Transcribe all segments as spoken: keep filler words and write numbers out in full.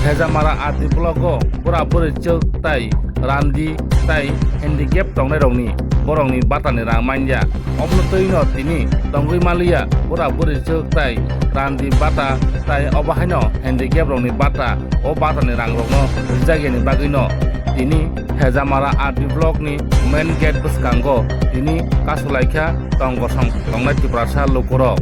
Hejamara R D block o bura bwrwi chwk tai randi tai handicap tongnai rokni borokni batani rang manya. Omono twi no tini tongwi manliya bura bwrwi chwk tai randi bata tai obo haino handicap rokni bata o batani rang rokno rijak yani bagwi no tini Hejamara R D block ni main gate bwskango tini kasulaikha tong kosong tongnai Tiprasa lukurok.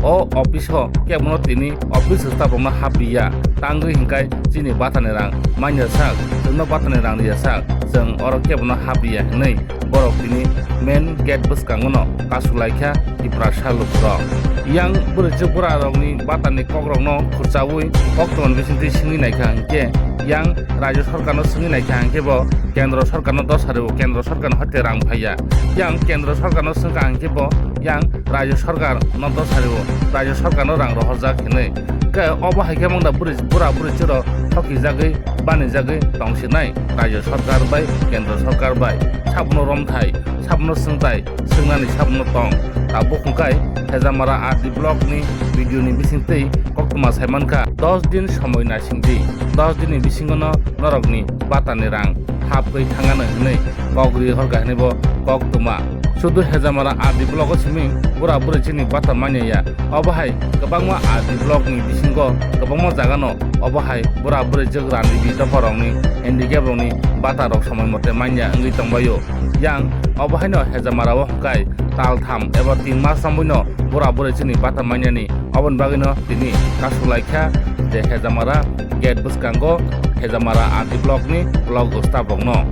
O office o kebono tini office staff rokno hapriya, tangwi hinkai chini batani rang manya sak, chwngno batani rang riya sak, chwng oro kebono hapriya hinwi borok tini main gate bwskangono kasulaikha Tiprasa lukurok. Yang bwrwi chwk bura rokni batani kokrokno khurchawi koktwmani bisingtwi swngwi naikha hinkhe yang rajya sarkarno swngwi naikha hinkhe bo kendro sarkarno dosa rwo, kendro sarkarno hate rang phaiya. Yang kendro sarkarno swngkha hinkhe bo yang rajya sarkarno dosa rwo, rajya sarkarno rang rohorjak hinwi. Khe obo hai khe mangda bwrwi, bura bwrwi chwrok thokijagwi banijagwi tongsinai rajya sarkar bai kendro sarkar bai. Sabono romthai, sabono swngthai, swngnani sabono tong. Tabuk hwnkhe Hejamara R D block ni video ni bisingtwi koktwma saimankha, dos din somoi naisingdi, dos din ni bisingono norokni batani rang hapwi thangano hinwi kok rihorkha hinwi bo koktwma. Sudu Hejamara R D block o simi bura bwrwi chini bata manya ya. Obo hai kwbangma R D block ni bisingo kwbangma jaga no obo hai bura bwrwi chwk randi bi dopha rokni handicap rokni bata rok somoi mote manya wngwi tongbaio. Yang obo haino Hejamara o hwnkhe tal tham eba tin mas romwi no bura bwrwi chini bata manyani oboni bagwi no tini kasulaikha je Hejamara gate bwskango Hejamara R D block ni block staff rokno.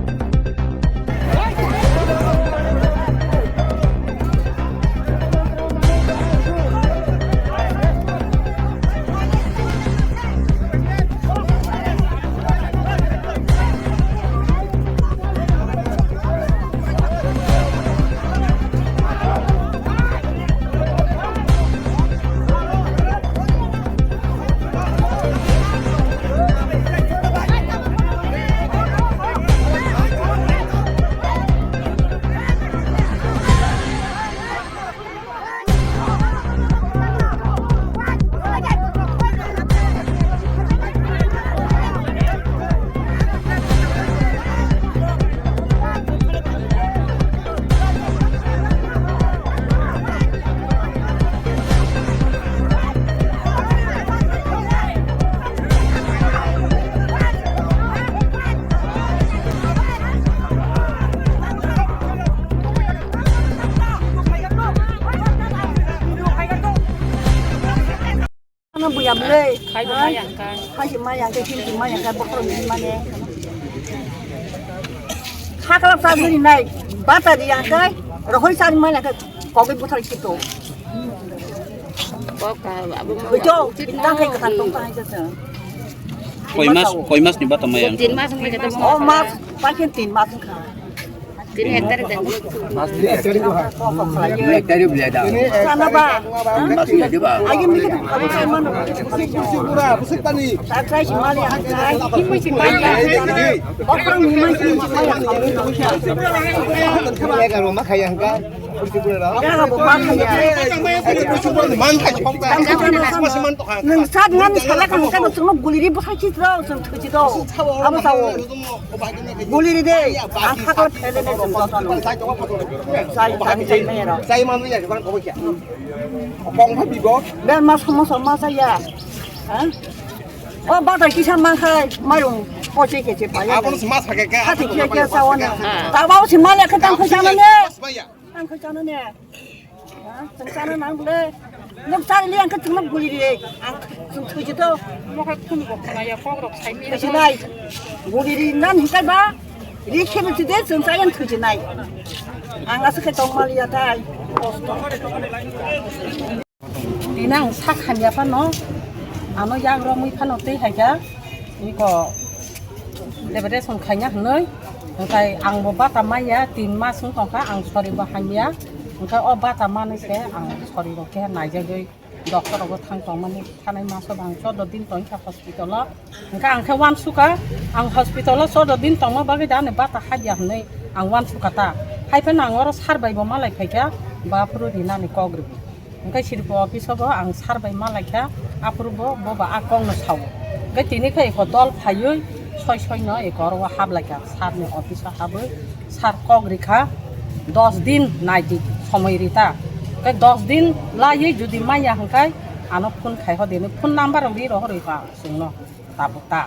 Ano buya bwlai. Khai bo maya hwnkha. Khai se maya hwnkha, khin se maya hwnkha, bokhorok ni mane. Sakla sa guri nai, bata di hwnkha, rohoi sa maya hwnkha, kogwi buthar kito. Kok ka abo ma. Bujo, tang khai khan tong tang khai sa. Koi mas, koi mas ni bata maya hwnkha? Tin mas hwnkha. O mas, pakin tin mas hwnkha. Tini ektar dan. Ektar bela da. Sana ba? Mas ni da ba? Ayo mikir. Sik sik bura, sik tani. Tak sai si mali. Okang ni mas ni si mali. Ekar ma khaya hwnkha. Ekar bo ma khaya. Man khai. Nung sat ngan sala kan kan sung guliri bwsai chitro sung thuchitro. Abo sao. Guli ri de, ang sakal phele de jeng joto no. Chai, chai, chai, mero. Chai manu ya, kan kobo kya? Kong pha bibo? Ben ma somo somo sa ya. Ha? O bata kisa ma khai, mayung, poche ke che pa ya. Abon sma sa ke ka? Hati kya kya sa wana. Ta ba o sma le ka tang khai sa na ne. Tang khai sa na ne. Ha? Chwng chana nang bwle. Nwk chari li ang khe chwngno guli ri. Ang chwng thwiji to. Mokha khunu bo khna ya, kok rok sai mi. Thwiji nai. Guli ri nan hikai ba. Ri khe bwtwi de chwng chai ang thwiji nai. Ang aswk khe tong mali ya tai. Tini ang sak hamya phano. Ano yak romwi phano tei hai kha. Niko. Debede song khaina hwnwi, hwnkhe ang bo bata manya, tin mas wng tongkha, ang sori bo hamya, hwnkhe o bata manwi se ang sori rok khe naijagwi doctor rogo thang tongmani, thanai maso bo ang chordo din tongkha hospital o, hwnkhe ang khe uansukha, ang hospital o chordo din tongma bagwi da ani bata habya hwnwi ang uansukha ta, haiphano ang oro sir bai bo malai phaikha, ba phuru rinani kok rwdi. Hwnkhe sirpo office o bo ang sir bai malaikha, aphuru bo, bo ba a kokno sao. Hwnkhe tini khe eko dol phaiwi soi soi no eko oro o hap lai kha, sir ni office o habwi sir kok rikha, dos din nai di somoi rita. Hwnkhe dos din laiwi jodi manya hwnkhe ano phone khai ho dini, phone number rok ri rohorwi kha chwngno tabuk ta.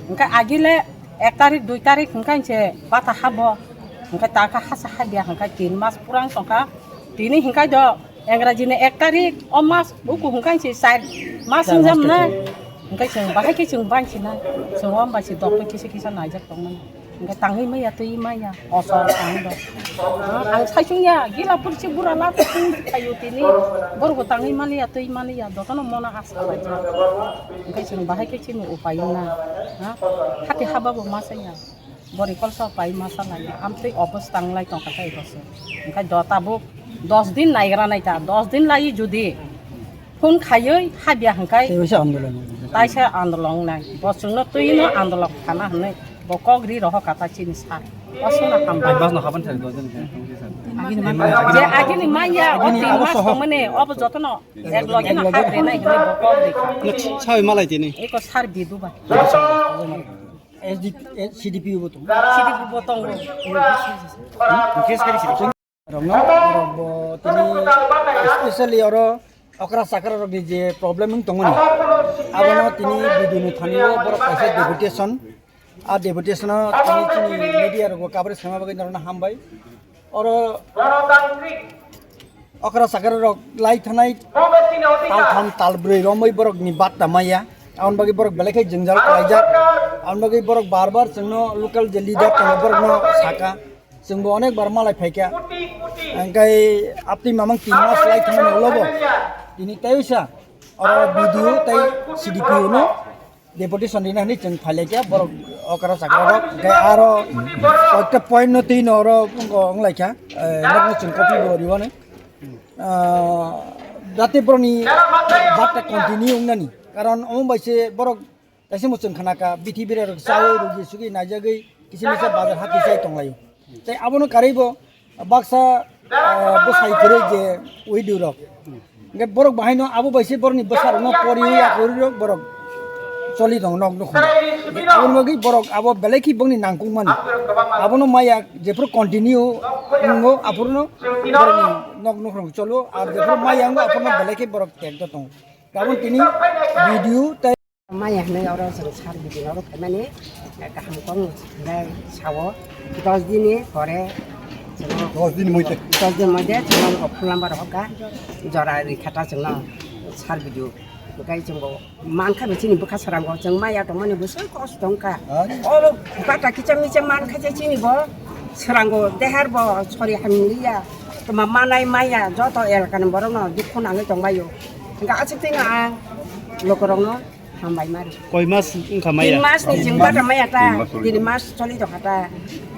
Hwnkhe agile ek tarik, dui tarik hwnkhe se bata habo. Hwnkhe ta khe hasa habya hwnkhe tin mas purang tongkha. Tini hwnkhe do Engraji ni ek tarik o mas uku hwnkhe se char mas. Char mas wngjaknai. Khe. Hwnkhe chwng bahai khe chwng bansinai. Chwng o bai se doctor kisa kisa naijak tongmani. Hwnkhe tangwi maya twi maya. Osor tangwi do. Ang saisung ya gila pursi bura la twi thaio tini. Borok tangwi maliya twi maliya. Dotono mona asa bai. Hwnkhe chwng bahai khe chini upai wngna. Ha? Hati haba bo masa ya. Bori kolsa pai masa lai, amtwi office tang lai tongkha tei boso. Hwnkhe do tabuk dos din naigra nai ta, dos din lai jodi phone khaiwi habya hwnkhe. Tei waisa andolon. Taisa andolon nai. Bo chwngno twino andolon khana hwnwi bo kok ri rohor kha ta chini sir. Bo chwngno hambai. Mas no haban thari dos din. Je agini manya, o tin mas tongmani, obo jotono ek loge no hak renai hwnwi bo kok ri kha. Sawi malai tini. Eko sir bidu bai. S D P, eh, C D P O bo tongo. C D P O bo tongo. Rokno, borok bo tini specially oro okra chakra rokni je problem wng tongmani, abono tini B D O ni thani o borok kaisa deputation, a deputation o tini chini media rokbo coverage khaima bagwi norokno hambai. Oro okra sakra rok lai thanai tal tham tal brwi romwi borok ni batta maya. Aboni bagwi borok belai khe jwngjal khlaijak. Aboni bagwi borok bar bar chwngno local je leader tongo borokno saka. Chwngbo onek bar malai phaikha. Hwnkhe aptwi mamang tin mas lai thanani ulo bo tini tei usa oro B D O tei C D P O no deputation rina hwnwi chwng phailaikha borok okra chakra rok. Hwnkhe aro koita point no twi no oro wngkha, eh, nokno chwng copy bo riwani. Ah, jate borokni batta continue wngnani. Karon omo bai se borok kaisa muchung khanaka, bithi bira rok chawi rugi sugi naijagwi kisa misa bazar hati chai tonglaio. Tei abono karwi bo baksa, ah, bwsai kwrwi je widow rok. Hwnkhe borok bahaino abo bai se borokni bwsa rokno poriwi akwrwi rok borok choli tongo nok nukhung. Aboni bagwi borok abo belai khe bongni nangkukmani. Abono maya jephuru continue wngo aphuru no borokni nok nukhung cholo, ar jephuru maya wngo aphuru no belai khe borok tekto tongo. Tabuk tini B D O tei Maya hwnwi oro chwng sir bidino oro phaimani kaham kok hwnwi sao. Dos dini pore chwng dos din moide. Dos din moide chwng phone number hoka jora rikha ta chwngno sir bidio. Hwnkhe chwngbo mankha bo chini bwkha srango chwng maya tongmani bwswk kosto wngkha. Oro bata kicha micha mankha je chini bo srango dehar bo sori hamliya. Tuma manai maya joto elakani borokno dukhu nangwi tongbaio. Hwnkhe aswk twi ang lokorokno Hambai mari. Koi mas wngkha maya? Tin mas ni jing bata maya ta. Tin mas wngkha. Tin mas choli tongkha ta.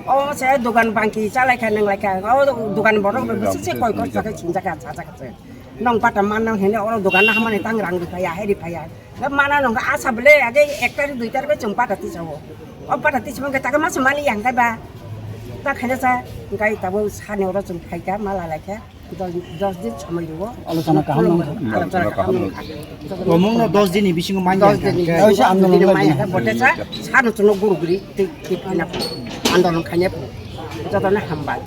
O se dogan bangki chalai kha nang lai kha. O dogan borok rok bisi se koi kos kha sinjak kha chajak kha se. Nong bata man nang hene oro dogan na hamani tang rang ri phaya, heri phaya. Ga mana nong asa bele age ek tarik dui tarik chong bata ti sao. O bata ti sao ga ta ga mas mani yang kai ba. Ta khana sa kai ta bo sani oro chong khai ka mala lai kha. Dos, dos din somoi rwo. Alochona kaham nang. Alochona kaham nang. Tomung no dos din ni bisingo manya. Dos din ni bisingo manya. Bote sa, sano chwngno guru guri, tei, tei, andolon khaina phu. Jotono hambai.